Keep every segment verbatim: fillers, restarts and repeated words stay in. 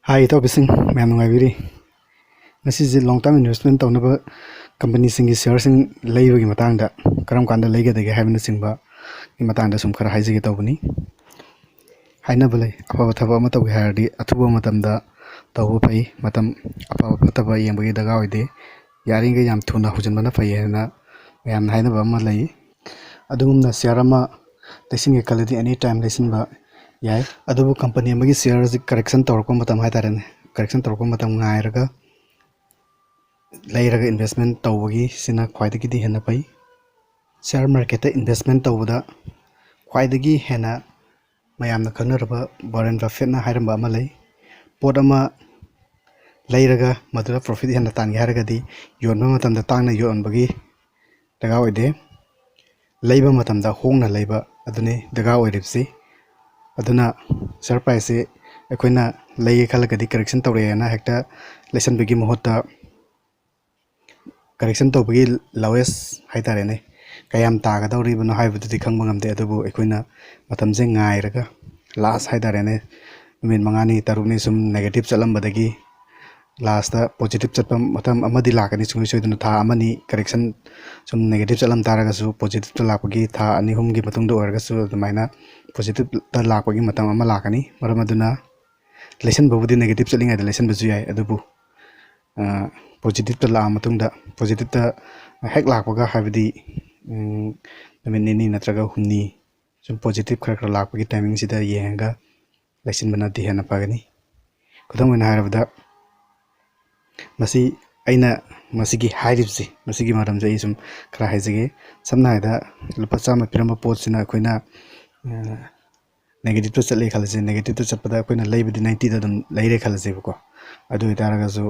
ꯍꯥꯏ ꯏꯇꯥꯎꯕꯤꯁꯤꯡ, ꯃꯌꯥꯝ ꯅꯨꯡꯉꯥꯏꯕꯤꯔꯤ? ꯉꯁꯤꯁꯦ ꯂꯣꯡ term investment ꯇꯧꯅꯕ ꯀꯝꯄꯅꯤꯁꯤꯡꯒꯤ ꯁꯤꯌꯔꯁꯤꯡ ꯂꯩꯕꯒꯤ ꯃꯇꯥꯡꯗ, ꯀꯔꯝ ꯀꯥꯟꯗ ꯂꯩꯒꯗꯒꯦ ꯍꯥꯏꯕꯅꯆꯤꯡꯕꯒꯤ ꯃꯇꯥꯡꯗ ꯁꯨꯝ ꯈꯔ ꯍꯥꯏꯖꯒꯦ ꯇꯧꯕꯅꯤ꯫ ꯍꯥꯏꯅꯕ ꯂꯩ, ꯑꯐꯕ ꯊꯕꯛ ꯑꯃ ꯇꯧꯒꯦ ꯍꯥꯏꯔꯗꯤ ꯑꯊꯨꯕ ꯃꯇꯝꯗ ꯇꯧꯕ ꯐꯩ, ꯃꯇꯝ ꯑꯐꯕ ꯐꯠꯇꯕ ꯌꯦꯡꯕꯒꯤ ꯗꯔꯀꯥꯔ ꯑꯣꯏꯗꯦ, ꯌꯥꯔꯤꯈꯩ ꯌꯥꯝ ꯊꯨꯅ ꯍꯧꯖꯤꯟꯕꯅ ꯐꯩ ꯍꯥꯏꯅ ꯃꯌꯥꯝꯅ ꯍꯥꯏꯅꯕ ꯑꯃ ꯂꯩ꯫ ꯑꯗꯨꯒꯨꯝꯅ ꯁꯤꯌꯥꯔ ꯑꯃ ꯂꯩꯁꯤꯟꯒꯦ ꯈꯜꯂꯗꯤ ꯑꯦꯅꯤ ꯇꯥꯏꯝ ꯂꯩꯁꯤꯟꯕ ꯌꯥꯏ꯫ ꯑꯗꯨꯕꯨ ꯀꯝꯄꯅꯤ ꯑꯃꯒꯤ ꯁꯤꯌꯥꯔꯁꯤ ꯀꯔꯦꯛꯁꯟ ꯇꯧꯔꯛꯄ ꯃꯇꯝ ꯍꯥꯏꯇꯥꯔꯦꯅꯦ, ꯀꯔꯦꯛꯁꯟ ꯇꯧꯔꯛꯄ ꯃꯇꯝ ꯉꯥꯏꯔꯒ ꯂꯩꯔꯒ ꯏꯟꯚꯦꯁꯃꯦꯟ ꯇꯧꯕꯒꯤ ꯁꯤꯅ ꯈ꯭ꯋꯥꯏꯗꯒꯤꯗꯤ ꯍꯦꯟꯅ ꯐꯩ꯫ ꯁꯤꯌꯥꯔ ꯃꯥꯔꯀꯦꯠꯇ ꯏꯟꯚꯦꯁꯃꯦꯟ ꯇꯧꯕꯗ ꯈ꯭ꯋꯥꯏꯗꯒꯤ ꯍꯦꯟꯅ ꯃꯌꯥꯝꯅ ꯈꯪꯅꯔꯕ ꯋꯥꯔꯦꯟ ꯕꯐꯦꯠꯅ ꯍꯥꯏꯔꯝꯕ ꯑꯃ ꯂꯩ, "ꯄꯣꯠ ꯑꯃ ꯂꯩꯔꯒ ꯃꯗꯨꯗ ꯄ꯭ꯔꯣꯐꯤꯠ ꯍꯦꯟꯅ ꯇꯥꯟꯒꯦ ꯍꯥꯏꯔꯒꯗꯤ ꯌꯣꯟꯕ ꯃꯇꯝꯗ ꯇꯥꯡꯅ ꯌꯣꯟꯕꯒꯤ ꯗꯔꯀꯥꯔ ꯑꯣꯏꯗꯦ, ꯂꯩꯕ ꯃꯇꯝꯗ ꯍꯣꯡꯅ ꯂꯩꯕ ꯑꯗꯨꯅꯤ ꯗꯔꯀꯥꯔ ꯑꯣꯏꯔꯤꯕꯁꯤ"꯫ ꯑꯗꯨꯅ ꯁꯤꯌꯥꯔ ꯄ꯭ꯔꯥꯏꯁꯁꯤ ꯑꯩꯈꯣꯏꯅ ꯂꯩꯒꯦ ꯈꯜꯂꯒꯗꯤ ꯀꯔꯦꯛꯁꯟ ꯇꯧꯔꯛꯑꯦꯅ ꯍꯦꯛꯇ ꯂꯩꯁꯟꯕꯒꯤ ꯃꯍꯨꯠꯇ, ꯀꯔꯦꯛꯁꯟ ꯇꯧꯕꯒꯤ ꯂꯣꯋꯦꯁ ꯍꯥꯏꯇꯥꯔꯦꯅꯦ, ꯀꯌꯥꯝ ꯇꯥꯒꯗꯧꯔꯤꯕꯅꯣ ꯍꯥꯏꯕꯗꯨꯗꯤ ꯈꯪꯕ ꯉꯝꯗꯦ, ꯑꯗꯨꯕꯨ ꯑꯩꯈꯣꯏꯅ ꯃꯇꯝꯁꯦ ꯉꯥꯏꯔꯒ, ꯂꯥꯁ ꯍꯥꯏꯇꯥꯔꯦꯅꯦ, ꯅꯨꯃꯤꯠ ꯃꯉꯥꯅꯤ ꯇꯔꯨꯛꯅꯤ ꯁꯨꯝ ꯅꯦꯒꯦꯇꯤꯞ ꯆꯠꯂꯝꯕꯗꯒꯤ ꯂꯥꯁꯇ ꯄꯣꯖꯤꯇꯤꯞ ꯆꯠꯄ ꯃꯇꯝ ꯑꯃꯗꯤ ꯂꯥꯛꯀꯅꯤ, ꯁꯨꯡꯁꯣꯏ ꯁꯣꯏꯗꯅ꯫ ꯊꯥ ꯑꯃꯅꯤ ꯀꯔꯦꯛꯁꯟ ꯁꯨꯝ ꯅꯦꯒꯦꯇꯤꯞ ꯆꯠꯂꯝ ꯇꯥꯔꯒꯁꯨ, ꯄꯣꯖꯤꯇꯤꯞꯇ ꯂꯥꯛꯄꯒꯤ ꯊꯥ ꯑꯅꯤ ꯑꯍꯨꯝꯒꯤ ꯃꯇꯨꯡꯗ ꯑꯣꯏꯔꯒꯁꯨ ꯑꯗꯨꯃꯥꯏꯅ ꯄꯣꯖꯤꯇꯤꯞꯇ ꯂꯥꯛꯄꯒꯤ ꯃꯇꯝ ꯑꯃ ꯂꯥꯛꯀꯅꯤ꯫ ꯃꯔꯝ ꯑꯗꯨꯅ ꯂꯩꯁꯟꯕꯕꯨꯗꯤ ꯅꯦꯒꯦꯇꯤꯞ ꯆꯠꯂꯤꯉꯩꯗ ꯂꯩꯁꯟꯕꯁꯨ ꯌꯥꯏ, ꯑꯗꯨꯕꯨ ꯄꯣꯖꯤꯇꯤꯞꯇ ꯂꯥꯛꯑ ꯃꯇꯨꯡꯗ, ꯄꯣꯖꯤꯇꯤꯞꯇ ꯍꯦꯛ ꯂꯥꯛꯄꯒ, ꯍꯥꯏꯕꯗꯤ ꯎꯝ, ꯅꯨꯃꯤꯠ ꯅꯤꯅꯤ ꯅꯠꯇ꯭ꯔꯒ ꯍꯨꯝꯅꯤ ꯁꯨꯝ ꯄꯣꯖꯤꯇꯤꯞ ꯈꯔ ꯈꯔ ꯂꯥꯛꯄꯒꯤ ꯇꯥꯏꯃꯤꯡꯁꯤꯗ ꯌꯦꯡꯉꯒ ꯂꯩꯁꯤꯟꯕꯅꯗꯤ ꯍꯦꯟꯅ ꯐꯒꯅꯤ꯫ ꯈꯨꯗꯝ ꯑꯣꯏꯅ ꯍꯥꯏꯔꯕꯗ, ꯃꯁꯤ ꯑꯩꯅ ꯃꯁꯤꯒꯤ ꯍꯥꯏꯔꯤꯕꯁꯤ, ꯃꯁꯤꯒꯤ ꯃꯔꯝꯁꯦ ꯑꯩ ꯁꯨꯝ ꯈꯔ ꯍꯥꯏꯖꯒꯦ꯫ ꯁꯝꯅ ꯍꯥꯏꯔꯕꯗ, ꯂꯨꯄꯥ ꯆꯥꯝꯃ ꯄꯤꯔꯝꯕ ꯄꯣꯠꯁꯤꯅ ꯑꯩꯈꯣꯏꯅ ꯅꯦꯒꯦꯇꯤꯞꯇ ꯆꯠꯂꯦ ꯈꯜꯂꯁꯦ, ꯅꯦꯒꯦꯇꯤꯞꯇ ꯆꯠꯄꯗ ꯑꯩꯈꯣꯏꯅ ꯂꯩꯕꯗꯤ ꯅꯥꯏꯟꯇꯤꯗ ꯑꯗꯨꯝ ꯂꯩꯔꯦ ꯈꯜꯂꯁꯦꯕꯀꯣ꯫ ꯑꯗꯨ ꯑꯣꯏꯇꯥꯔꯒꯁꯨ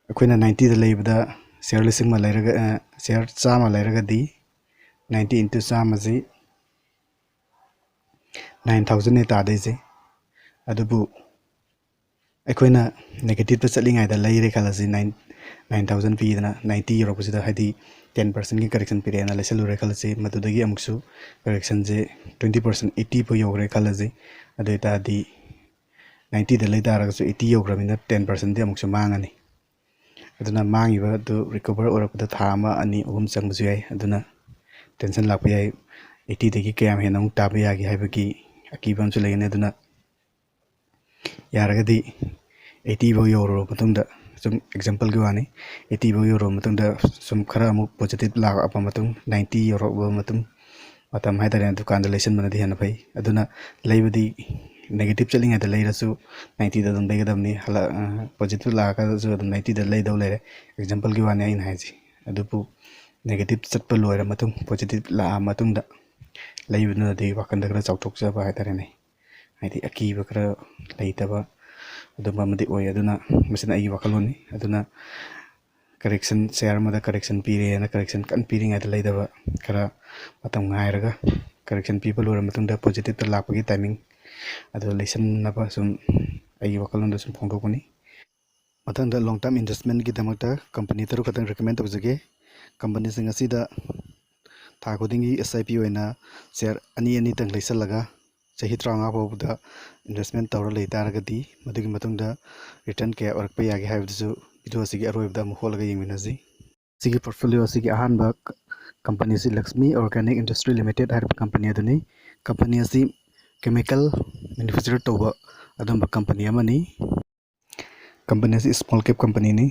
ꯑꯩꯈꯣꯏꯅ ꯅꯥꯏꯟꯇꯤꯗ ꯂꯩꯕꯗ ꯁꯤꯌꯥꯔ ꯂꯤꯁꯤꯡ ꯑꯃ ꯂꯩꯔꯒ, ꯁꯤꯌꯥꯔ ꯆꯥꯝꯃ ꯂꯩꯔꯒꯗꯤ, ꯅꯥꯏꯟꯇꯤ ꯏꯟꯇꯨ ꯆꯥꯝꯃꯁꯤ ꯅꯥꯏꯟ ꯊꯥꯎꯖꯟꯅꯦ ꯇꯥꯗꯣꯏꯁꯦ꯫ ꯑꯗꯨꯕꯨ ꯑꯩꯈꯣꯏꯅ ꯅꯦꯒꯦꯇꯤꯞꯇ ꯆꯠꯂꯤꯉꯩꯗ ꯂꯩꯔꯦ ꯈꯜꯂꯁꯤ, ꯅꯥꯏꯟ, ꯅꯥꯏꯟ ꯊꯥꯎꯖꯟ ꯄꯤꯗꯅ ꯅꯥꯏꯟꯇꯤ ꯌꯧꯔꯛꯄꯁꯤꯗ, ꯍꯥꯏꯗꯤ ꯇꯦꯟ ꯄꯥꯔꯁꯦꯟꯒꯤ ꯀꯔꯦꯛꯁꯟ ꯄꯤꯔꯛꯑꯦꯅ ꯂꯩꯁꯜꯂꯨꯔꯦ ꯈꯜꯂꯁꯤ, ꯃꯗꯨꯗꯒꯤ ꯑꯃꯨꯛꯁꯨ ꯀꯔꯦꯛꯁꯟꯁꯦ ꯇ꯭ꯋꯦꯟꯇꯤ ꯄꯥꯔꯁꯦꯟ, ꯑꯩꯠꯇꯤ ꯐꯥꯎ ꯌꯧꯈ꯭ꯔꯦ ꯈꯜꯂꯁꯤ꯫ ꯑꯗꯨ ꯑꯣꯏꯇꯥꯔꯗꯤ ꯅꯥꯏꯟꯇꯤꯗ ꯂꯩ ꯇꯥꯔꯒꯁꯨ ꯑꯩꯠꯇꯤ ꯌꯧꯈ꯭ꯔꯕꯅꯤꯅ ꯇꯦꯟ ꯄꯥꯔꯁꯦꯟꯗꯤ ꯑꯃꯨꯛꯁꯨ ꯃꯥꯡꯉꯅꯤ꯫ ꯑꯗꯨꯅ ꯃꯥꯡꯉꯤꯕ ꯑꯗꯨ ꯔꯤꯀꯣꯚꯔ ꯑꯣꯏꯔꯛꯄꯗ ꯊꯥ ꯑꯃ, ꯑꯅꯤ, ꯑꯍꯨꯝ ꯆꯪꯕꯁꯨ ꯌꯥꯏ꯫ ꯑꯗꯨꯅ ꯇꯦꯟꯁꯟ ꯂꯥꯛꯄ ꯌꯥꯏ꯫ ꯑꯩꯠꯇꯤꯗꯒꯤ ꯀꯌꯥꯝ ꯍꯦꯟꯅ ꯑꯃꯨꯛ ꯇꯥꯕ ꯌꯥꯒꯦ ꯍꯥꯏꯕꯒꯤ ꯑꯀꯤꯕ ꯑꯃꯁꯨ ꯂꯩꯒꯅꯤ꯫ ꯑꯗꯨꯅ ꯌꯥꯔꯒꯗꯤ ꯑꯩꯠꯇꯤ ꯐꯥꯎ ꯌꯧꯔꯕ ꯃꯇꯨꯡꯗ, ꯁꯨꯝ ꯑꯦꯛꯖꯥꯝꯄꯜꯒꯤ ꯋꯥꯅꯤ, ꯑꯩꯠꯇꯤ ꯐꯥꯎ ꯌꯧꯔꯕ ꯃꯇꯨꯡꯗ ꯁꯨꯝ ꯈꯔ ꯑꯃꯨꯛ ꯄꯣꯖꯤꯇꯤꯚ ꯂꯥꯛꯑꯕ ꯃꯇꯨꯡ, ꯅꯥꯏꯟꯇꯤ ꯌꯧꯔꯛꯑꯕ ꯃꯇꯨꯡ ꯃꯇꯝ ꯍꯥꯏꯇꯥꯔꯦ, ꯗꯨꯀꯥꯟꯗ ꯂꯩꯁꯟꯕꯅꯗꯤ ꯍꯦꯟꯅ ꯐꯩ꯫ ꯑꯗꯨꯅ ꯂꯩꯕꯗꯤ ꯅꯦꯒꯦꯇꯤꯚ ꯆꯠꯂꯤꯉꯩꯗ ꯂꯩꯔꯁꯨ ꯅꯥꯏꯟꯇꯤꯗ ꯑꯗꯨꯝ ꯂꯩꯒꯗꯕꯅꯤ꯫ ꯍꯜꯂꯛ-, ꯄꯣꯖꯤꯇꯤꯚ ꯂꯥꯛꯑꯒꯁꯨ ꯑꯗꯨꯝ ꯅꯥꯏꯟꯇꯤꯗ ꯂꯩꯗꯧ ꯂꯩꯔꯦ꯫ ꯑꯦꯛꯖꯥꯝꯄꯜꯒꯤ ꯋꯥꯅꯤ ꯑꯩꯅ ꯍꯥꯏꯁꯤ꯫ ꯑꯗꯨꯕꯨ ꯅꯦꯒꯦꯇꯤꯚ ꯆꯠꯄ ꯂꯣꯏꯔ ꯃꯇꯨꯡ, ꯄꯣꯖꯤꯇꯤꯚ ꯂꯥꯛꯑ ꯃꯇꯨꯡꯗ ꯂꯩꯕꯗꯨꯅꯗꯤ ꯋꯥꯈꯜꯗ ꯈꯔ ꯆꯥꯎꯊꯣꯛꯆꯕ ꯍꯥꯏꯇꯥꯔꯦꯅꯦ꯫ ꯍꯥꯏꯗꯤ ꯑꯀꯤꯕ ꯈꯔ ꯂꯩꯇꯕ ꯑꯗꯨꯝꯕ ꯑꯃꯗꯤ ꯑꯣꯏ꯫ ꯑꯗꯨꯅ ꯃꯁꯤꯅ ꯑꯩꯒꯤ ꯋꯥꯈꯜꯂꯣꯟꯅꯤ꯫ ꯑꯗꯨꯅ ꯀꯔꯦꯛꯁꯟ, ꯁꯤꯌꯥꯔ ꯑꯃꯗ ꯀꯔꯦꯛꯁꯟ ꯄꯤꯔꯦꯅ ꯀꯔꯦꯛꯁꯟ ꯀꯟꯅ ꯄꯤꯔꯤꯉꯩꯗ ꯂꯩꯗꯕ, ꯈꯔ ꯃꯇꯝ ꯉꯥꯏꯔꯒ ꯀꯔꯦꯛꯁꯟ ꯄꯤꯕ ꯂꯣꯏꯔ ꯃꯇꯨꯡꯗ ꯄꯣꯖꯤꯇꯤꯚꯇ ꯂꯥꯛꯄꯒꯤ ꯇꯥꯏꯃꯤꯡ ꯑꯗꯨ ꯂꯩꯁꯟꯅꯕ ꯁꯨꯝ ꯑꯩꯒꯤ ꯋꯥꯈꯜꯂꯣꯟꯗ ꯁꯨꯝ ꯐꯣꯡꯗꯣꯛꯄꯅꯤ꯫ ꯃꯊꯪꯗ ꯂꯣꯡ ꯇꯔꯝ ꯏꯟꯚꯦꯁꯃꯦꯟꯒꯤꯗꯃꯛꯇ ꯀꯝꯄꯅꯤ ꯇꯔꯨꯛ ꯈꯛꯇꯪ ꯔꯤꯀꯃꯦꯟ ꯇꯧꯖꯒꯦ꯫ ꯀꯝꯄꯅꯤꯁꯤꯡ ꯑꯁꯤꯗ ꯊꯥ ꯈꯨꯗꯤꯡꯒꯤ ꯑꯦꯁ ꯑꯥꯏ ꯄꯤ ꯑꯣꯏꯅ ꯁꯤꯌꯥꯔ ꯑꯅꯤ ꯑꯅꯤꯇꯪ ꯂꯩꯁꯜꯂꯒ ꯆꯍꯤ ꯇꯔꯥꯃꯉꯥ ꯐꯥꯎꯕꯗ ꯏꯟꯚꯦꯁꯃꯦꯟ ꯇꯧꯔ ꯂꯩ ꯇꯥꯔꯒꯗꯤ ꯃꯗꯨꯒꯤ ꯃꯇꯨꯡꯗ ꯔꯤꯇꯔꯟ ꯀꯌꯥ ꯑꯣꯏꯔꯛꯄ ꯌꯥꯒꯦ ꯍꯥꯏꯕꯗꯨꯁꯨ ꯚꯤꯗꯤꯑꯣ ꯑꯁꯤꯒꯤ ꯑꯔꯣꯏꯕꯗ ꯑꯃꯨꯛ ꯍꯣꯠꯂꯒ ꯌꯦꯡꯃꯤꯟꯅꯁꯤ꯫ ꯁꯤꯒꯤ ꯄꯣꯔꯠꯐꯣꯂꯤꯑꯣ ꯑꯁꯤꯒꯤ ꯑꯍꯥꯟꯕ ꯀꯝꯄꯅꯤ ꯑꯁꯤ ꯂꯛꯁꯃꯤ ꯑꯣꯔꯒꯥꯅꯤꯛ ꯏꯟꯗꯁꯇ꯭ꯔꯤ ꯂꯤꯃꯤꯇꯦꯠ ꯍꯥꯏꯔꯤꯕ ꯀꯝꯄꯅꯤ ꯑꯗꯨꯅꯤ꯫ ꯀꯝꯄꯅꯤ ꯑꯁꯤ ꯀꯦꯃꯤꯀꯦꯜ ꯃꯦꯅꯨꯐꯦꯛꯆꯔ ꯇꯧꯕ ꯑꯗꯨꯝꯕ ꯀꯝꯄꯅꯤ ꯑꯃꯅꯤ꯫ ꯀꯝꯄꯅꯤ ꯑꯁꯤ ꯁ꯭ꯃꯣꯜ ꯀꯦꯞ ꯀꯝꯄꯅꯤꯅꯤ꯫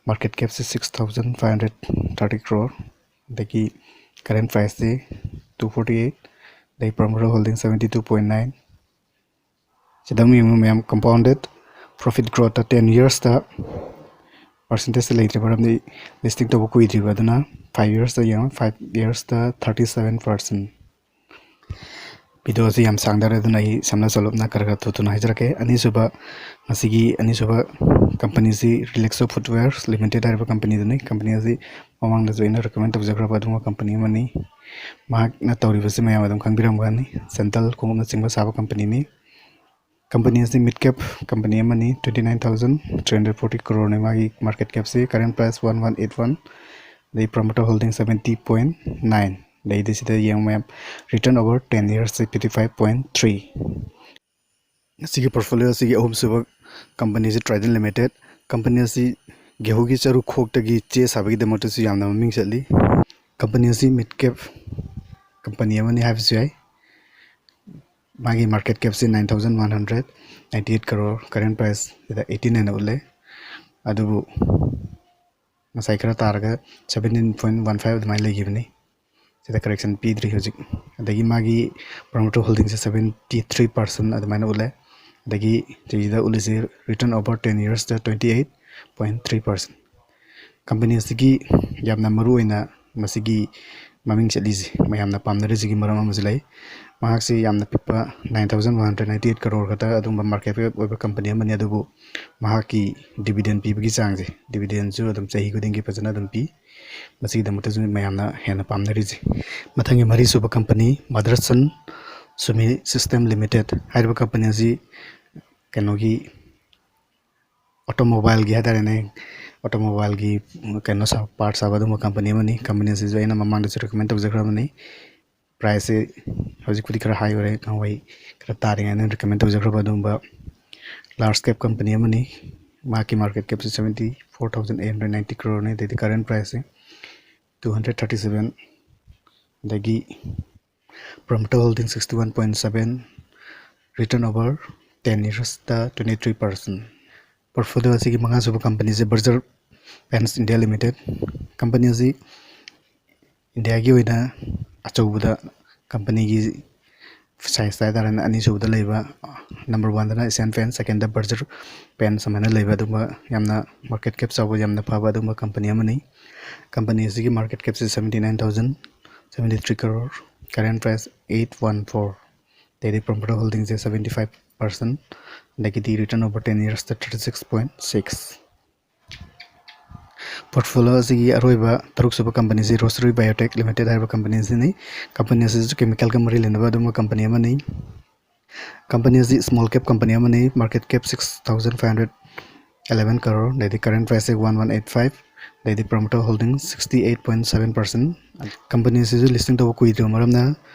ꯃꯥꯔꯀꯦꯠ ꯀꯦꯞꯁꯤ six thousand five hundred thirty crore, ꯑꯗꯒꯤ ꯀꯔꯦꯟ ꯄ꯭ꯔꯥꯏꯁꯁꯤ two forty eight, ꯑꯗꯩ promoter holding seventy two point nine꯫ ꯁꯤꯗ ꯑꯃꯨꯛ ꯌꯦꯡꯉꯨ ꯃꯌꯥꯝ, ꯀꯝꯄꯥꯎꯟꯗꯦꯠ ꯄ꯭ꯔꯣꯐꯤꯠ ꯒ꯭ꯔꯣꯠꯇ ꯇꯦꯟ ꯌꯔꯁꯇ ꯄꯥꯔꯁꯦꯟꯇꯦꯖꯇ ꯂꯩꯇ꯭ꯔꯤꯕ ꯃꯔꯝꯗꯤ ꯂꯤꯁꯇꯤꯡ ꯇꯧꯕ ꯀꯨꯏꯗ꯭ꯔꯤꯕ꯫ ꯑꯗꯨꯅ ꯐꯥꯏꯚ ꯌꯔꯁꯇ ꯌꯦꯡꯉꯣ, ꯐꯥꯏꯚ ꯌꯔꯁꯇ ꯊꯥꯔꯇꯤ ꯁꯚꯦꯟ ꯄꯥꯔꯁꯦꯟ꯫ ꯚꯤꯗꯤꯑꯣꯁꯤ ꯌꯥꯝ ꯁꯥꯡꯗꯔꯦ, ꯑꯗꯨꯅ ꯑꯩ ꯁꯝꯅ ꯁꯣꯂꯨꯞꯅ ꯈꯔ ꯈꯔ ꯊꯨ ꯊꯨꯅ ꯍꯥꯏꯖꯔꯛꯀꯦ꯫ ꯑꯅꯤꯁꯨꯕ, ꯉꯁꯤꯒꯤ ꯑꯅꯤꯁꯨꯕ ꯀꯝꯄꯅꯤꯁꯤ ꯔꯤꯂꯦꯛꯁꯣ ꯐꯨꯠꯋꯦꯌꯔꯁ ꯂꯤꯃꯤꯇꯦꯠ ꯍꯥꯏꯔꯤꯕ ꯀꯝꯄꯅꯤꯗꯨꯅꯤ꯫ ꯀꯝꯄꯅꯤ ꯑꯁꯤ ꯃꯃꯥꯡꯗꯁꯨ ꯑꯩꯅ ꯔꯤꯀꯃꯦꯟ ꯇꯧꯖꯈ꯭ꯔꯕ ꯑꯗꯨꯒꯨꯝꯕ ꯀꯝꯄꯅꯤ ꯑꯃꯅꯤ꯫ ꯃꯍꯥꯛꯅ ꯇꯧꯔꯤꯕꯁꯤ ꯃꯌꯥꯝ ꯑꯗꯨꯝ ꯈꯪꯕꯤꯔꯝꯒꯅꯤ, ꯁꯦꯟꯗꯜ ꯈꯣꯡꯎꯞꯅꯆꯤꯡꯕ ꯁꯥꯕ ꯀꯝꯄꯅꯤꯅꯤ꯫ ꯀꯝꯄꯅꯤ ꯑꯁꯤ ꯃꯤꯗ ꯀꯦꯞ ꯀꯝꯄꯅꯤ ꯑꯃꯅꯤ, twenty nine thousand three hundred forty crore ꯅꯤ ꯃꯥꯒꯤ ꯃꯥꯔꯀꯦꯠ ꯀꯦꯞꯁꯤ꯫ Current price one one eight one, ꯑꯗꯩ promoter holding seventy point nine꯫ ꯑꯗꯩꯗꯤ ꯁꯤꯗ ꯌꯦꯡꯉꯨ ꯃꯌꯥꯝ, return over ten years fifty five point three꯫ ꯑꯁꯤꯒꯤ ꯄꯣꯔꯠꯐꯣꯂꯤꯑꯣ ꯑꯁꯤꯒꯤ ꯑꯍꯨꯝꯁꯨꯕ ꯀꯝꯄꯅꯤꯁꯤ ꯇ꯭ꯔꯥꯏꯗꯦꯟ ꯂꯤꯃꯤꯇꯦꯠ꯫ ꯀꯝꯄꯅꯤ ꯑꯁꯤ ꯒꯦꯍꯨꯒꯤ ꯆꯔꯨ ꯈꯣꯛꯇꯒꯤ ꯆꯦ ꯁꯥꯕꯒꯤꯗꯃꯛꯇꯁꯨ ꯌꯥꯝꯅ ꯃꯃꯤꯡ ꯆꯠꯂꯤ꯫ ꯀꯝꯄꯅꯤ ꯑꯁꯤ ꯃꯤꯗ ꯀꯦꯞ ꯀꯝꯄꯅꯤ ꯑꯃꯅꯤ ꯍꯥꯏꯕꯁꯨ ꯌꯥꯏ꯫ ꯃꯥꯒꯤ ꯃꯥꯔꯀꯦꯠ ꯀꯦꯞꯁꯤ nine thousand one hundred ninety eight crore, current ꯄ꯭ꯔꯥꯏꯁꯁꯤꯗ eighteen ꯍꯥꯏꯅ ꯎꯠꯂꯦ꯫ ꯑꯗꯨꯕꯨ ꯉꯁꯥꯏ ꯈꯔ ꯇꯥꯔꯒ seventeen point one five ꯑꯗꯨꯃꯥꯏꯅ ꯂꯩꯈꯤꯕꯅꯤ꯫ ꯁꯤꯗ ꯀꯔꯦꯛꯁꯟ ꯄꯤꯗ꯭ꯔꯤ ꯍꯧꯖꯤꯛ꯫ ꯑꯗꯒꯤ ꯃꯥꯒꯤ ꯄ꯭ꯔꯣꯃꯣꯇꯔ ꯍꯣꯜꯗꯤꯡꯁꯦ seventy three percent ꯑꯗꯨꯃꯥꯏꯅ ꯎꯠꯂꯦ꯫ ꯑꯗꯒꯤ ꯁꯤꯗ ꯎꯠꯂꯤꯁꯦ return over ten yearsꯇ twenty eight point three percent꯫ Company ꯑꯁꯤꯒꯤ ꯌꯥꯝꯅ ꯃꯔꯨ ꯑꯣꯏꯅ ꯃꯁꯤꯒꯤ ꯃꯃꯤꯡ ꯆꯠꯂꯤꯁꯦ, ꯃꯌꯥꯝꯅ ꯄꯥꯝꯅꯔꯤꯁꯤꯒꯤ ꯃꯔꯝ ꯑꯃꯁꯨ ꯂꯩ꯫ ꯃꯍꯥꯛꯁꯤ ꯌꯥꯝꯅ ꯄꯤꯛꯄ nine thousand one hundred ninety eight crore ꯈꯛꯇ ꯑꯗꯨꯒꯨꯝꯕ ꯃꯥꯔꯀꯦꯠ ꯀꯦꯞ ꯑꯣꯏꯕ ꯀꯝꯄꯅꯤ ꯑꯃꯅꯤ, ꯑꯗꯨꯕꯨ ꯃꯍꯥꯛꯀꯤ ꯗꯤꯕꯤꯗꯦꯟ ꯄꯤꯕꯒꯤ ꯆꯥꯡꯁꯦ, ꯗꯤꯕꯤꯗꯦꯟꯁꯨ ꯑꯗꯨꯝ ꯆꯍꯤ ꯈꯨꯗꯤꯡꯒꯤ ꯐꯖꯅ ꯑꯗꯨꯝ ꯄꯤ꯫ ꯃꯁꯤꯒꯤꯗꯃꯛꯇꯁꯨ ꯃꯌꯥꯝꯅ ꯍꯦꯟꯅ ꯄꯥꯝꯅꯔꯤꯁꯦ꯫ ꯃꯊꯪꯒꯤ ꯃꯔꯤꯁꯨꯕ company Motherson Sumi System Limited ꯍꯥꯏꯔꯤꯕ ꯀꯝꯄꯅꯤ ꯑꯁꯤ ꯀꯩꯅꯣꯒꯤ automobileꯒꯤ ꯍꯥꯏꯇꯥꯔꯦꯅꯦ, automobileꯒꯤ ꯀꯩꯅꯣ ꯁꯥꯕ, ꯄꯥꯔꯠ ꯁꯥꯕ ꯑꯗꯨꯒꯨꯝꯕ ꯀꯝꯄꯅꯤ ꯑꯃꯅꯤ꯫ ꯀꯝꯄꯅꯤ ꯑꯁꯤꯁꯨ ꯑꯩꯅ ꯃꯃꯥꯡꯗꯁꯨ ꯔꯤꯀꯃꯦꯟ ꯇꯧꯖꯈ꯭ꯔꯕꯅꯤ꯫ ꯄ꯭ꯔꯥꯏꯁꯁꯦ ꯍꯧꯖꯤꯛꯄꯨꯗꯤ ꯈꯔ ꯍꯥꯏ ꯑꯣꯏꯔꯦ, ꯅꯍꯥꯟꯋꯥꯏ ꯈꯔ ꯇꯥꯔꯤꯉꯩꯗ ꯔꯤꯀꯃꯦꯟ ꯇꯧꯖꯈ꯭ꯔꯕ ꯑꯗꯨꯒꯨꯝꯕ ꯂꯥꯔꯖ ꯀꯦꯞ ꯀꯝꯄꯅꯤ ꯑꯃꯅꯤ꯫ ꯃꯍꯥꯛꯀꯤ ꯃꯥꯔꯀꯦꯠ ꯀꯦꯞꯁꯤ seventy four thousand eight hundred ninety croreꯅꯤ꯫ ꯑꯗꯩꯗꯤ ꯀꯔꯦꯟ ꯄ꯭ꯔꯥꯏꯁꯁꯦ two hundred thirty seven, ꯑꯗꯒꯤ promoter holding sixty one point seven, return over ten yearsꯇ twenty three percent꯫ Portfolio ꯑꯁꯤꯒꯤ ꯃꯉꯥꯁꯨꯕ ꯀꯝꯄꯅꯤꯁꯦ Berger Paints India Limited꯫ Company ꯑꯁꯤ ꯏꯟꯗꯤꯌꯥꯒꯤ ꯑꯣꯏꯅ ꯑꯆꯧꯕꯗ ꯀꯝꯄꯅꯤꯒꯤ ꯁꯥꯏꯖꯇ ꯍꯥꯏꯇꯥꯔꯦꯅꯦ, ꯑꯅꯤꯁꯨꯕꯗ ꯂꯩꯕ, number oneꯗꯅ Asian Paints, secondꯗ Berger Paints ꯁꯨꯃꯥꯏꯅ ꯂꯩꯕ ꯑꯗꯨꯒꯨꯝꯕ ꯌꯥꯝꯅ ꯃꯥꯔꯀꯦꯠ ꯀꯦꯞ ꯆꯥꯎꯕ ꯌꯥꯝꯅ ꯐꯕ ꯑꯗꯨꯒꯨꯝꯕ ꯀꯝꯄꯅꯤ ꯑꯃꯅꯤ꯫ ꯀꯝꯄꯅꯤ ꯑꯁꯤꯒꯤ ꯃꯥꯔꯀꯦꯠ ꯀꯦꯞꯁꯦ seventy nine thousand seventy three crore, current price eight one four, ꯑꯗꯩꯗꯤ promoter holdingꯁꯦ seventy five percent, ꯑꯗꯒꯤꯗꯤ return over ten yearsꯇ thirty six point six꯫ Portfolio ꯑꯁꯤꯒꯤ ꯑꯔꯣꯏꯕ ꯇꯔꯨꯛꯁꯨꯕ ꯀꯝꯄꯅꯤꯁꯤ Rossari Biotech Limited ꯍꯥꯏꯔꯤꯕ ꯀꯝꯄꯅꯤ ꯑꯁꯤꯅꯤ꯫ ꯀꯝꯄꯅꯤ ꯑꯁꯤꯁꯨ ꯀꯦꯃꯤꯀꯦꯜꯒ ꯃꯔꯤ ꯂꯩꯅꯕ ꯑꯗꯨꯒꯨꯝꯕ ꯀꯝꯄꯅꯤ ꯑꯃꯅꯤ꯫ ꯀꯝꯄꯅꯤ ꯑꯁꯤ small cap ꯀꯝꯄꯅꯤ ꯑꯃꯅꯤ, market cap six thousand five hundred eleven crore, ꯑꯗꯩꯗꯤ current priceꯁꯦ one one eight five, ꯑꯗꯩꯗꯤ promoter holding sixty eight point seven percent꯫ Company ꯑꯁꯤꯁꯨ listing ꯇꯧꯕ ꯀꯨꯏꯗ꯭ꯔꯤꯕ ꯃꯔꯝꯅ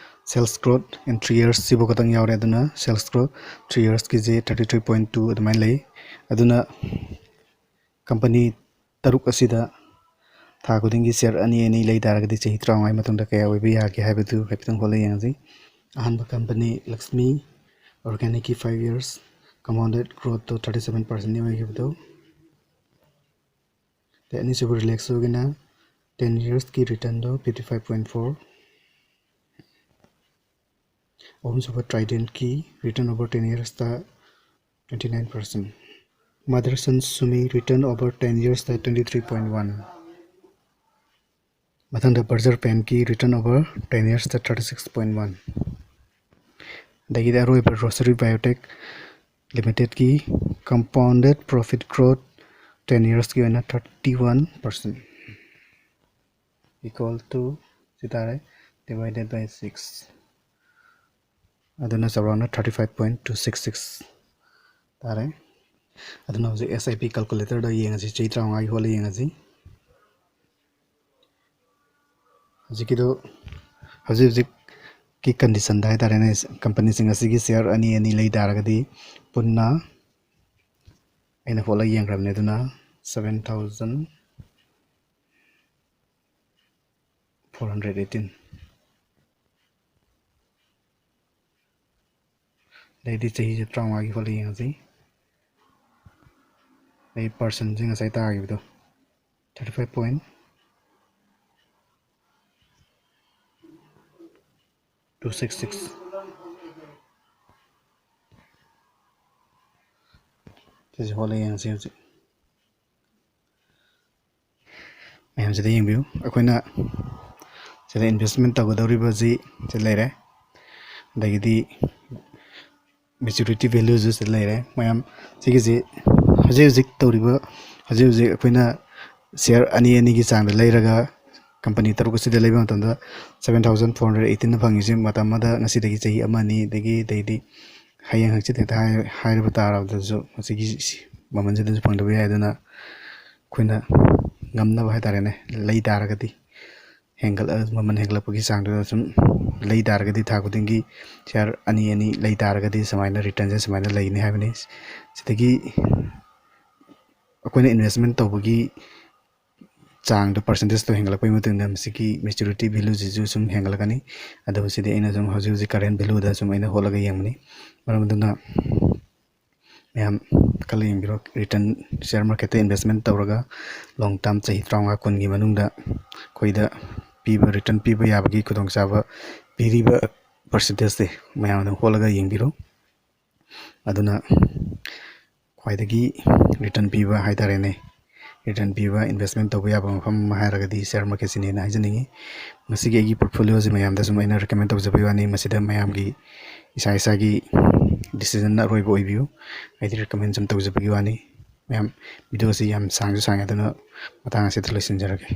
Sales growth in three years ꯁꯤꯕꯨ ꯈꯛꯇꯪ ꯌꯥꯎꯔꯦ꯫ ꯑꯗꯨꯅ sales growth three yearsꯀꯤꯁꯦ thirty three point two ꯑꯗꯨꯃꯥꯏꯅ ꯂꯩ꯫ ꯑꯗꯨꯅ company ꯇꯔꯨꯛ ꯑꯁꯤꯗ ꯊꯥ ꯈꯨꯗꯤꯡꯒꯤ share ꯑꯅꯤ ꯑꯅꯤ ꯂꯩ ꯇꯥꯔꯒꯗꯤ ꯆꯍꯤ ꯇꯔꯥꯃꯉꯥꯒꯤ ꯃꯇꯨꯡꯗ ꯀꯌꯥ ꯑꯣꯏꯕ ꯌꯥꯒꯦ ꯍꯥꯏꯕꯗꯨ ꯍꯥꯏꯐꯦꯠꯇꯪ ꯍꯣꯠꯂ ꯌꯦꯡꯉꯁꯤ꯫ ꯑꯍꯥꯟꯕ company Laxmi Organicꯀꯤ five years compounded growthꯇꯣ thirty seven percentꯅꯤ ꯑꯣꯏꯈꯤꯕꯗꯣ꯫ ꯑꯗꯩ ꯑꯅꯤꯁꯨꯕ Relaxoꯒꯤꯅ ten yearsꯀꯤ returnꯗꯣ fifty five point four꯫ ꯑꯍꯨꯝꯁꯨꯕ Tridentꯀꯤ return over ten yearsꯇ twenty nine percent꯫ Motherson Sumi return over ten yearsꯇ twenty three point one꯫ ꯃꯊꯪꯗ Berger Penꯀꯤ return over ten yearsꯇ thirty six point one꯫ ꯑꯗꯒꯤꯗꯤ ꯑꯔꯣꯏꯕ Rossari Biotech Limitedꯀꯤ compounded profit growth ten yearsꯀꯤ ꯑꯣꯏꯅ thirty one percent equal to ꯁꯤ ꯇꯥꯔꯦ, divided by six꯫ ꯑꯗꯨꯅ ꯆꯥꯎꯔꯥꯛꯅ thirty five point two six six ꯇꯥꯔꯦ꯫ ꯑꯗꯨꯅ ꯍꯧꯖꯤꯛ S I P calculatorꯗ ꯌꯦꯡꯉꯁꯤ, ꯆꯍꯤ ꯇꯔꯥꯃꯉꯥꯒꯤ ꯍꯣꯠꯂ ꯌꯦꯡꯉꯁꯤ꯫ ꯍꯧꯖꯤꯛꯀꯤꯗꯨ ꯍꯧꯖꯤꯛ ꯍꯧꯖꯤꯛꯀꯤ conditionꯗ ꯍꯥꯏꯇꯥꯔꯦꯅꯦ, companyꯁꯤꯡ ꯑꯁꯤꯒꯤ share ꯑꯅꯤ ꯑꯅꯤ ꯂꯩ ꯇꯥꯔꯒꯗꯤ ꯄꯨꯟꯅ ꯑꯩꯅ ꯍꯣꯠꯂꯒ ꯌꯦꯡꯈ꯭ꯔꯕꯅꯦ꯫ ꯑꯗꯨꯅ seven thousand four hundred eighteen꯫ ꯑꯗꯩꯗꯤ ꯆꯍꯤꯁꯦ ꯇꯔꯥꯃꯉꯥꯒꯤ ꯍꯣꯠꯂ ꯌꯦꯡꯉꯁꯤ꯫ ꯑꯗꯩ percentꯁꯦ ꯉꯁꯥꯏ ꯇꯥꯈꯤꯕꯗꯣ thirty five point two six six꯫ ꯁꯤꯁꯦ ꯍꯣꯠꯂ ꯌꯦꯡꯉꯁꯤ ꯍꯧꯖꯤꯛ꯫ ꯃꯌꯥꯝꯁꯤꯗ ꯌꯦꯡꯕꯤꯌꯨ, ꯑꯩꯈꯣꯏꯅ ꯁꯤꯗ investment ꯇꯧꯒꯗꯧꯔꯤꯕꯁꯤ ꯁꯤ ꯂꯩꯔꯦ, ꯑꯗꯒꯤꯗꯤ maturity valueꯁꯨ ꯁꯤꯗ ꯂꯩꯔꯦ꯫ ꯃꯌꯥꯝ ꯁꯤꯒꯤꯁꯤ ꯍꯧꯖꯤꯛ ꯍꯧꯖꯤꯛ ꯇꯧꯔꯤꯕ, ꯍꯧꯖꯤꯛ ꯍꯧꯖꯤꯛ ꯑꯩꯈꯣꯏꯅ share ꯑꯅꯤ ꯑꯅꯤꯒꯤ ꯆꯥꯡꯗ ꯂꯩꯔꯒ company ꯇꯔꯨꯛ ꯑꯁꯤꯗ ꯂꯩꯕ ꯃꯇꯝꯗ seven thousand four hundred eighteenꯅ ꯐꯪꯉꯤꯁꯦ ꯃꯇꯝ ꯑꯃꯗ ꯉꯁꯤꯗꯒꯤ ꯆꯍꯤ ꯑꯃ ꯑꯅꯤ ꯑꯗꯒꯤ ꯑꯗꯩꯗꯤ ꯍꯌꯦꯡ ꯍꯪꯆꯤꯠ ꯍꯦꯛꯇ ꯍꯥꯏ-, ꯍꯥꯏꯔꯕ ꯇꯥꯔꯕꯗꯁꯨ ꯃꯁꯤꯒꯤ ꯃꯃꯜꯁꯤꯗꯁꯨ ꯐꯪꯗꯕ ꯌꯥꯏ꯫ ꯑꯗꯨꯅ ꯑꯩꯈꯣꯏꯅ ꯉꯝꯅꯕ ꯍꯥꯏꯇꯥꯔꯦꯅꯦ, ꯂꯩ ꯇꯥꯔꯒꯗꯤ ꯍꯦꯟꯒꯠꯂ-, ꯃꯃꯜ ꯍꯦꯟꯒꯠꯂꯛꯄꯒꯤ ꯆꯥꯡꯗꯨꯗ ꯁꯨꯝ ꯂꯩ ꯇꯥꯔꯒꯗꯤ ꯊꯥ ꯈꯨꯗꯤꯡꯒꯤ ꯁꯤꯌꯥꯔ ꯑꯅꯤ ꯑꯅꯤ ꯂꯩ ꯇꯥꯔꯒꯗꯤ ꯁꯨꯃꯥꯏꯅ ꯔꯤꯇꯔꯟꯁꯦ ꯁꯨꯃꯥꯏꯅ ꯂꯩꯅꯤ ꯍꯥꯏꯕꯅꯤ꯫ ꯁꯤꯗꯒꯤ ꯑꯩꯈꯣꯏꯅ ꯏꯟꯚꯦꯁꯃꯦꯟ ꯇꯧꯕꯒꯤ ꯆꯥꯡꯗꯣ, ꯄꯥꯔꯁꯦꯟꯇꯦꯖꯇꯣ ꯍꯦꯟꯒꯠꯂꯛꯄꯒꯤ ꯃꯇꯨꯡ ꯏꯟꯅ ꯃꯁꯤꯒꯤ ꯃꯦꯆꯨꯔꯤꯇꯤ ꯚꯦꯂꯨꯁꯤꯁꯨ ꯁꯨꯝ ꯍꯦꯟꯒꯠꯂꯛꯀꯅꯤ꯫ ꯑꯗꯨꯕꯨ ꯁꯤꯗꯤ ꯑꯩꯅ ꯁꯨꯝ ꯍꯧꯖꯤꯛ ꯍꯧꯖꯤꯛ ꯀꯔꯦꯟ ꯚꯦꯂꯨꯗ ꯁꯨꯝ ꯑꯩꯅ ꯍꯣꯠꯂꯒ ꯌꯦꯡꯕꯅꯤ꯫ ꯃꯔꯝ ꯑꯗꯨꯅ ꯃꯌꯥꯝ ꯈꯜꯂ ꯌꯦꯡꯕꯤꯔꯣ꯫ ꯔꯤꯇꯔꯟ, ꯁꯤꯌꯥꯔ ꯃꯥꯔꯀꯦꯠꯇ ꯏꯟꯚꯦꯁꯃꯦꯟ ꯇꯧꯔꯒ ꯂꯣꯡ ꯇꯥꯔꯝ, ꯆꯍꯤ ꯇꯔꯥꯃꯉꯥ ꯀꯨꯟꯒꯤ ꯃꯅꯨꯡꯗ ꯑꯩꯈꯣꯏꯗ ꯄꯤꯕ, ꯔꯤꯇꯔꯟ ꯄꯤꯕ ꯌꯥꯕꯒꯤ ꯈꯨꯗꯣꯡꯆꯥꯕ ꯄꯤꯔꯤꯕ ꯄꯥꯔꯁꯦꯟꯇꯦꯖꯁꯦ ꯃꯌꯥꯝ ꯑꯗꯨꯝ ꯍꯣꯠꯂꯒ ꯌꯦꯡꯕꯤꯔꯣ꯫ ꯑꯗꯨꯅ ꯈ꯭ꯋꯥꯏꯗꯒꯤ ꯔꯤꯇꯔꯟ ꯄꯤꯕ ꯍꯥꯏꯇꯥꯔꯦꯅꯦ, ꯔꯤꯇꯔꯟ ꯄꯤꯕ ꯏꯟꯚꯦꯁꯃꯦꯟ ꯇꯧꯕ ꯌꯥꯕ ꯃꯐꯝ ꯑꯃ ꯍꯥꯏꯔꯒꯗꯤ ꯁꯤꯌꯥꯔ ꯃꯥꯔꯀꯦꯠꯁꯤꯅꯦꯅ ꯍꯥꯏꯖꯅꯤꯡꯉꯤ꯫ ꯃꯁꯤꯒꯤ ꯑꯩꯒꯤ ꯄꯣꯔꯠꯐꯣꯂꯤꯑꯣꯁꯦ ꯃꯌꯥꯝꯗ ꯁꯨꯝ ꯑꯩꯅ ꯔꯤꯀꯃꯦꯟ ꯇꯧꯖꯕꯒꯤ ꯋꯥꯅꯤ꯫ ꯃꯁꯤꯗ ꯃꯌꯥꯝꯒꯤ ꯏꯁꯥ ꯏꯁꯥꯒꯤ ꯗꯤꯁꯤꯖꯟꯅ ꯑꯔꯣꯏꯕ ꯑꯣꯏꯕꯤꯌꯨ꯫ ꯑꯩꯗꯤ ꯔꯤꯀꯃꯦꯟ ꯁꯨꯝ ꯇꯧꯖꯕꯒꯤ ꯋꯥꯅꯤ꯫ ꯃꯌꯥꯝ, ꯚꯤꯗꯤꯑꯣꯁꯤ ꯌꯥꯝ ꯁꯥꯡꯁꯨ ꯁꯥꯡꯉꯦ, ꯑꯗꯨꯅ ꯃꯇꯥꯡ ꯑꯁꯤꯗ ꯂꯣꯏꯁꯤꯟꯖꯔꯒꯦ꯫